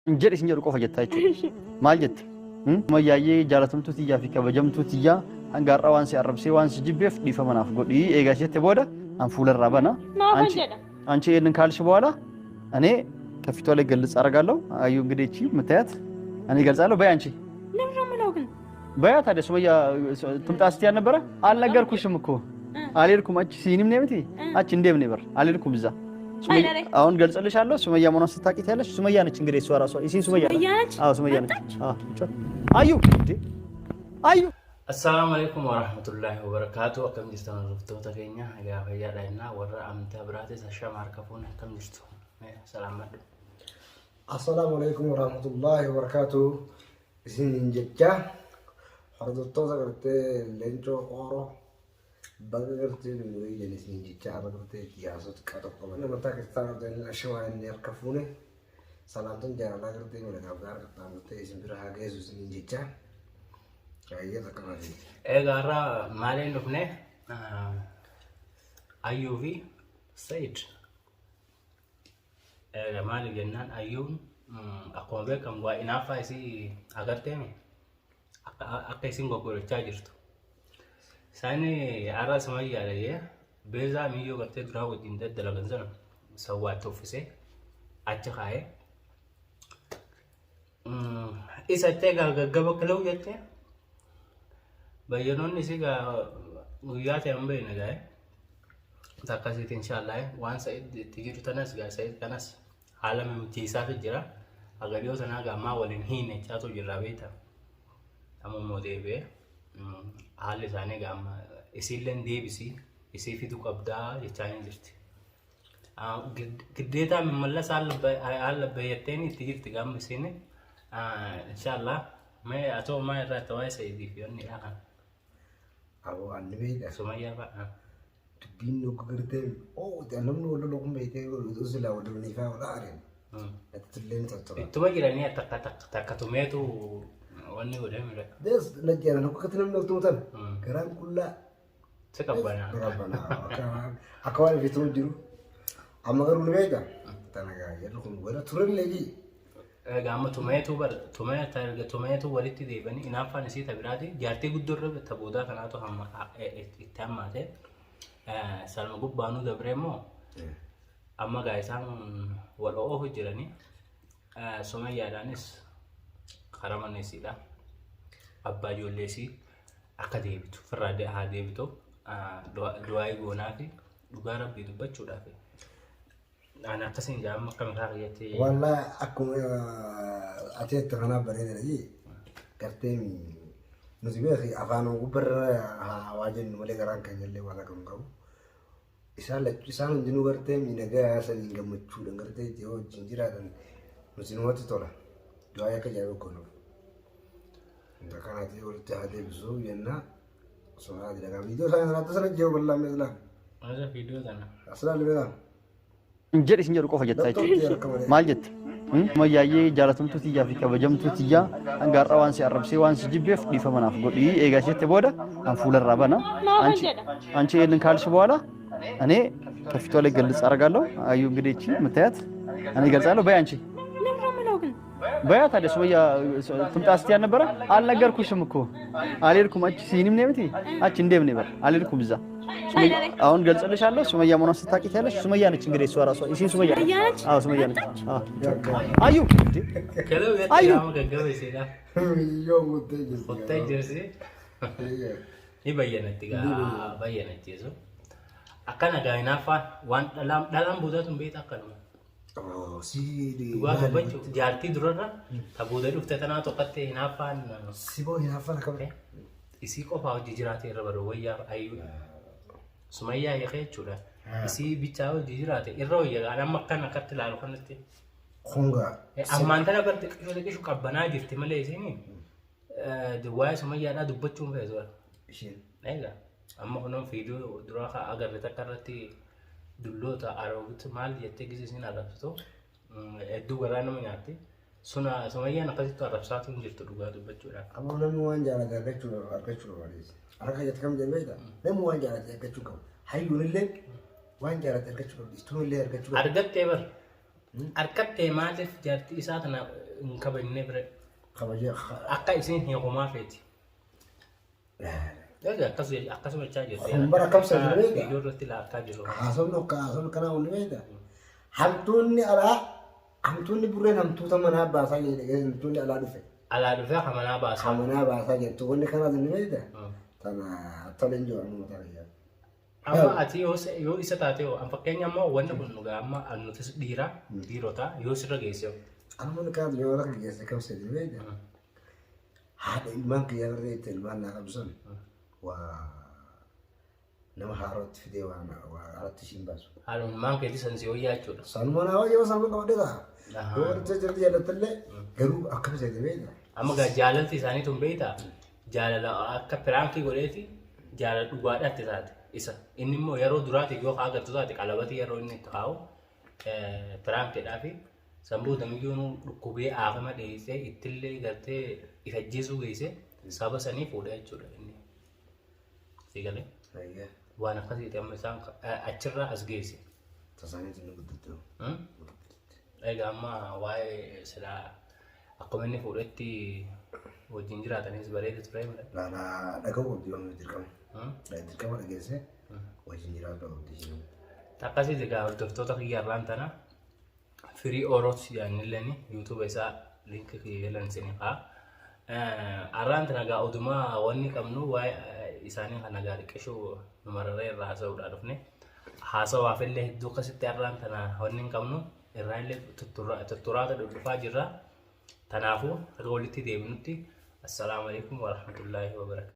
Jedhi sin jedhu qofa jettaa jechuudha. Maal jette? Mayyaayee jaalatamtuu tiyyaa fi kabajamtuu tiyyaa hanga har'aa waan si arrabsee waan si jibbeef dhiifama naaf godhi eegaa jette booda an fuularraa bana. Maafan አንቺ jedha? አንቺ ይሄንን ካልሽ በኋላ እኔ ከፊቷ ላይ ገልጽ አደርጋለሁ። አዩ እንግዲህ እቺ የምታያት እኔ ገልጻለሁ። በይ አንቺ ለምንድን ነው የምለው ግን? በያ ታዲያ ሱመያ ትምጣ ስትይ አልነበረ? አልነገርኩሽም እኮ አልሄድኩም። አቺ ሲኒም ነው የምትይ አቺ እንዴም ነበር አልሄድኩም እዛ አሁን ገልጽልሻለሁ። ሱመያ መሆኗን ስታውቂ ትያለሽ። ሱመያ ነች እንግዲህ እሷ ራሷ እሺ፣ ሱመያ ነች። አዎ፣ ሱመያ ነች። አዎ፣ አዩ እንዴ አዩ። Assalaamu alaikum warahmatullahi wabarakatuh. Akkam jirtan hordoftoota keenya? Egaa fayyaadha innaa warra amantaa biraatis ashama harka fuune, akkam jirtu? Salaamadhu. Assalaamu alaikum warahmatullahi wabarakatuh. Isinin jecha hordoftoota gartee Leencoo Qooroo, baga gartee nu eeyyan isinin jecha har'a gartee siyaasa xiqqaa tokko qaban. Amantaa kiristaanaa ta'anii ashamaa inni harka fuune, salaamtan jaalalaa gartee miidhagaaf gaara qaxxaamurtee isin bira haa geessu isinin jecha. Baay'ee takka. Egaa har'a maaliin dhufne? Ayyuu fi Said. Egaa maali jennaan, Ayyuun akkuma beekamu waa inaaffaa isii agarteemi akka isin goggodhachaa jirtu. Isaan har'a Sumayyaadha jee Beezaa miyyoo gartee duraa wajjin daddalagan sana sawwaatti uffisee achi kaa'ee isa jettee egaa gaggaba kilawu jettee bayyanoonni isii gaa guyyaa ta'e hin beekne gaa'e. Akkasiiti inshaallah waan Sa'id itti jiru tanas gaa Sa'id kanas haala mimtiisaatu jira. Haga dhiyoo tanaa gaa ammaa waliin hiine jechaatu jirra beekta. Amma immoo deebi'ee haalli isaanii gaa amma isiilleen deebisii isii fiduu qabdaa jechaa hin jirti. Giddeetaa mimmallas haala bayyatteen itti jirti gaa amma isiin inshaallah. Mee atoo maa irraa itti waa'ee Sa'idii fi onni dha kan Aboo anni beekta. Sumayyaa fa'a. Dubbiin nu gartee oo namni wal lolu kun beektee silaa wal lolanii fa'aa wal aareen. Natti illee ni tola. Ittuma jiranii takka takka takka tumeetu wanni godhee mire. Des najjaan akkatti namni ol tumatan garaan qullaa. Si qabbanaa. Akka waan ifituu jiru. Amma garuu ni beekta. Tana gaa jedhu kun wala turellee ji. Egaa amma tumeetu bar tumee erga tumeetu walitti deebi'anii inaaffaan isii ta biraati jaartii guddoo irra ta boodaa kanaatu hamma itti hammaate. Salma gubbaanuu dabree immoo amma gaa isaan wal oofu jiranii Sumayyaadhaanis karaa mana isiidha. Abbaa ijoollee isii akka deebitu firraa haa deebitu du'aayii goonaa fi dhugaa rabbii dubbachuudhaaf. Ani akkasiin jaa amma akka mataa kiyyatti. Wallaahi akkuma ati jette kanaaf bareedadha ji. Gartee nuti beeki afaan gubbarra waa jennu malee garaan keenya illee waan akka hin qabu. Isaan lachuu isaan hundinuu gartee nagaa saniin gammachuudhaan gartee itti yoo wajjin jiraatan nuti namatti tola. Du'aa akka ajaa'iba goonuuf. Inta kanaati walitti haa deebisu jenna. Sonaa jedha. Viidiyoo isaanii sanaatti sana jiru bal'aa meeshaa. Maal viidiyoo sana? Asirraa limeedhaan. Jedhi sin jedhu qofa jettaa jechuudha. Maal jette? Mayyaayee jaalatamtuu tiyyaa fi kabajamtuu tiyyaa hanga har'aa waan si arrabsee waan si jibbeef dhiifama naaf godhi eegaa jette booda an fuularraa bana. Maafan አንቺ jedha? አንቺ ይሄንን ካልሽ በኋላ እኔ ከፊቷ ላይ ገልጽ አደርጋለሁ። አዩ እንግዲህ እቺ የምታያት እኔ ገልጻለሁ። በይ አንቺ ለምንድን ነው የምለው ግን? በያ ታዲያ ሱመያ ትምጣ ስትይ አልነበረ? አልነገርኩሽም እኮ አልሄድኩም። አቺ ሲኒም ነው የምትይ አቺ እንዴም ነበር አልሄድኩም እዛ። አሁን ገልጽልሻለሁ። ሱመያ መሆኗን ስታውቂ ትያለሽ። ሱመያ ነች እንግዲህ እሷ ራሷ እሺ፣ ሱመያ ነች። አዎ፣ ሱመያ ነች። አዎ፣ አዩ እንዴ አዩ። Gaggaba isiidha. Yoo guuttee jirti. Qottee jirti. Ni bayyanatti gaa bayyanatti jechuun. Akkana gaa hinaaffaan waan dhalaan dhalaan boodaa tun beektaa akkanuma. Si Dhugaa dubbachuu jaartii durarra ta booda dhufte tanaa tokkotti hinaaffaan Si boo hinaaffaan akkam. Isii qofaa hojii jiraate irra baru wayyaa ayyuu Sumayyaa hiikee jechuudha. Isii bichaa hojii jiraate irra wayya gaan amma akkan akkatti ilaalu kanatti. Kungaa. Ammaan tana bar xiqqishoo xiqqishu qabbanaa jirti malee isiin waa'ee Sumayyaadhaa dubbachuun feetu. Isheen. Egaa amma kunuun fiiduu duraa kan agarre takka irratti dulloota aroogit maal jettee gisi isiin arrabsitu hedduu garaa nama nyaatti. Suna Sumayyaan akkasitti arrabsaatu hin jirtu dhugaa dubbachuudhaaf. Ammoo namni waan jaalate argachuu barbaade. Harka jette kam jedhee beektaa? Namni waan jaalate argachuu qabu. Hayyuun illee waan jaalate argachuu qabdi. Istuun illee argachuu qabdi. Argattee bar. Argattee maaliif jaartii isaa tana Hin kabajne bire. Kabajee. Akka isiin hiikumaa feeti. Egaa akkasuma jechaa jirti. Kun bara kam sa jiru beektaa? Viidiyoo irratti laakkaa jiru. Haasofni akka haasofni kanaa hundi beektaa? Hamtuunni alaa hamtuunni burreen hamtuuta manaa baasaa jedhe hamtuunni alaa dhufe. Alaa dhufee akka manaa baasa. Kan manaa baasaa jettu wanni kanaas ni beektaa? Tana tole hin jiru amma mataa kiyyaa. Amma ati yoo isa taate hoo an fakkeenya ammoo wanni kun dhugaa amma an nutis dhiira dhiirota yoo sirra geesse hoo. Amma wanni kanaas yoo rakka geesse kam seeti beektaa? Haadha ilmaan kiyyaa irra itti ilmaan naa qabdu san waa nama haarootti fidee waa waa alatti ishiin baasu. Haadha ilmaan keetii san si wayyaa jechuudha. Sanuma naa wayyaa sanuma qabadhee ta'a. Yoo walitti jirti jaallattallee garuu akkam seeti beektaa? Amma gaa jaalalti isaanii tun beektaa jaalala akka piraankii godheeti jaalala dhugaadhaatti taate isa inni immoo yeroo duraatiif yoo kaa agartu taate qalabatii yeroo inni itti kaa'u piraankiidhaa fi san booda miyyoon dhukkubee aafama dheessee ittillee gartee if ajjeesuu geesse saba sanii fuudhee jechuudha inni. Si galee waan akkasiiti amma isaan achirraa as geesse. Tasaaniitu ni guddattu. Egaa amma waa'ee silaa akkuma inni fuudhetti wajjin jiraatanis bareeda ture mire. Laalaa dhaga'uu qabdi waan dirqama. Dirqama dhageessee wajjin jiraachuu qabdi isheen. Akkasiiti egaa hordoftoota kiyya irraan tana firii Oroot yaannilleen yuutuuba isaa linkii kiyya jalan isin kaa. Arraan tana egaa odumaa wanni qabnu waa'ee isaanii kana egaa xiqqishuu nu mararree irraa haasa'uudhaa dhufne. Haasawaaf illee hedduu akkasitti arraan tana wanni hin qabnu irraa illee tutturaata dhudhufaa jirra. Tanaafuu haga walitti deebinutti assalaamu alaikum warahmatullaahi wabarakatuh.